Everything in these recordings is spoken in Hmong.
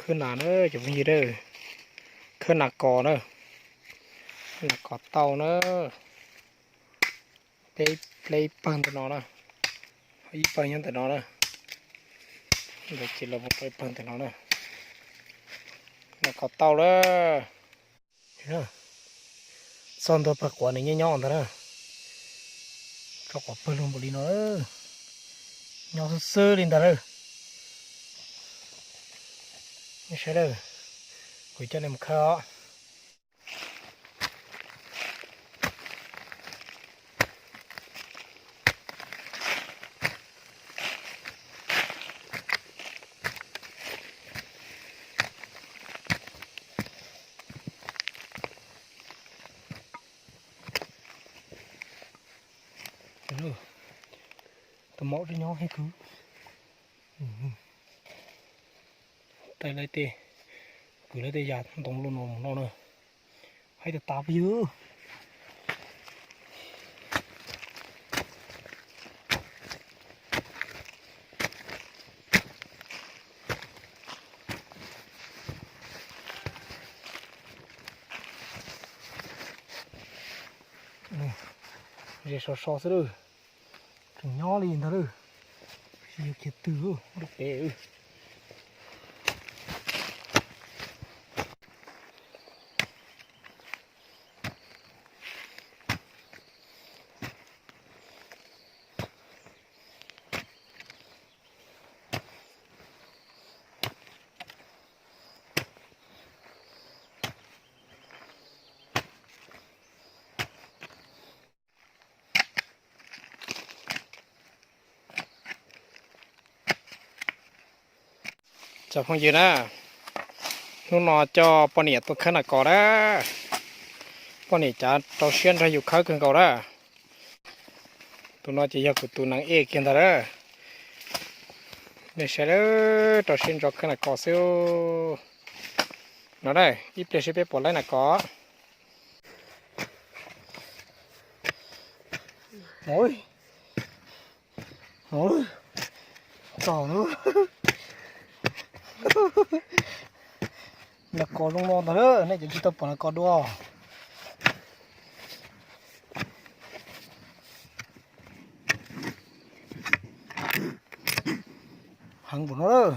Khawb nas na cov phooj ywg na, khawb nas kos na, nas kos tau na. Peb, peb ib pawg ntawm no na, ib pawg nyob ntawm no na, ntawd ces los mus rau ib pawg ntawm no na, nas kos tau lawm. Txog ntua pawg quav nws nyob nyob ntawd na, tso quav pawg lug npaum li no, nyob xwb xwb li ntawd lawm. Nej saib lawm, kuv coj nej mus khawb os. Tus maum tseem nyob heev kawg. Tais lawv tej, kwv lawv tej yam ntoo luaj no mus noj na. Haib tas tas phooj ywg. Ze so so xwb lawm. Tseem nyob li ntag lawm. Tsis yog khiav twg lub pem. Cov phooj ywg na, hnub no coj poj niam tuaj khawb nas kos na. Poj niam cav rau siab nrog yus khawb kawg nkaus na. Tus no ces yog kuv tus nees ej kiag ntag na. Nej saib, rau siab ntso khawb nas kos xwb. No na, ib pliag seb peb puas laib nas kos. Txog, nas kos zoo no ntag, nej cov tsis tau pom nas kos dua. Heev npaum no lawm.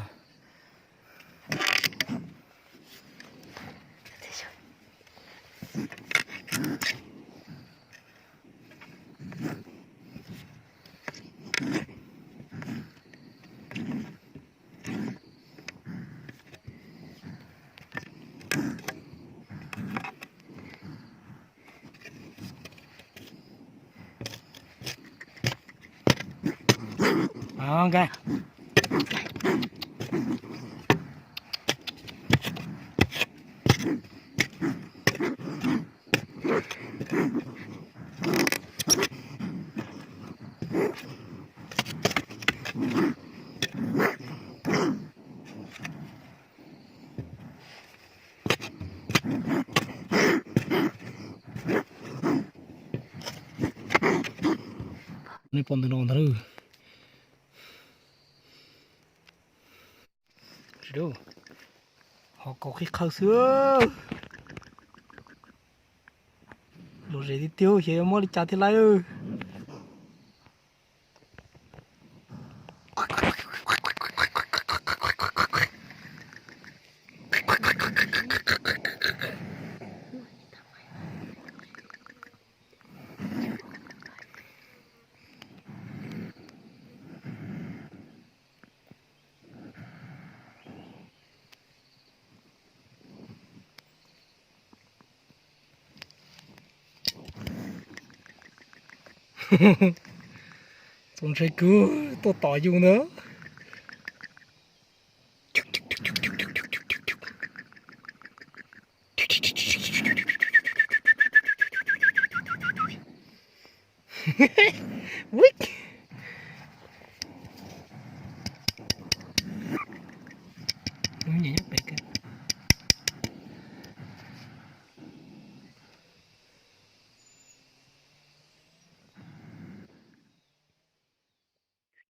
Nej pom ntawm no ntag lawm. Ho kaus qhib qhawv xwb. Lom zem tiag tiag, xyov yuav muab li cas thiaj laib. Txaus ntshai kawg, tuaj tom yus ntag.